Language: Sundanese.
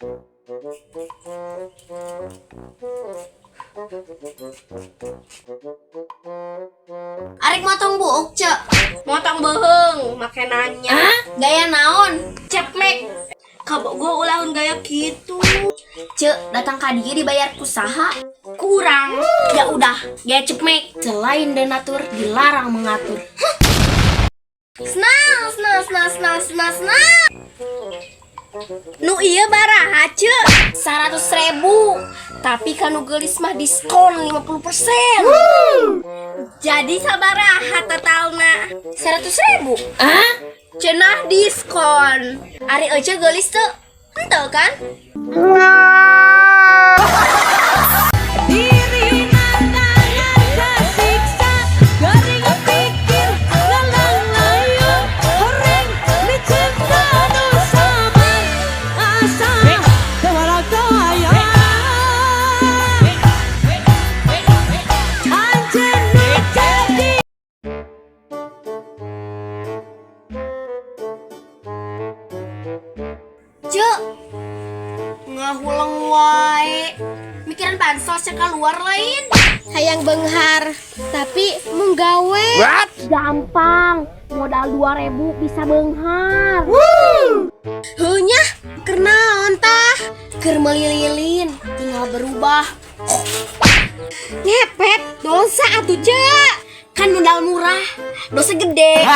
Arek motong buuk, Cek. Motong beuheung, make nanya. Gaya naon? Cepmek. Kabogoh ulah gaya gitu. Cek, datang ka dieu dibayar ku saha? Kurang. Ya udah, gaya cepmek. Selain donatur, dilarang mengatur. Senang, senang, senang, senang, senang, senang. Nu ieu baraha, Cek? 100 ribu. Tapi ka nu geulis mah diskon 50%. Jadi sabaraha totalna? 100 ribu. Ah? Cenah diskon. Ari Ece geulis tuh. Henteu kan? Diri tangan kasiksa garing pikir lalang layu horeng micinta nu samar asa teu aya anjeun nu jadi. Cek, ngahuleng wae. Mikiran bansos yang keluar lain. Hayang benghar, tapi menggawe. Gampang, modal 2000 bisa benghar. Heunya, keur naon tah? Keur meuli lilin, tinggal berubah. Ngepet, dosa atuh, Cek. Kan modal murah, dosa gede.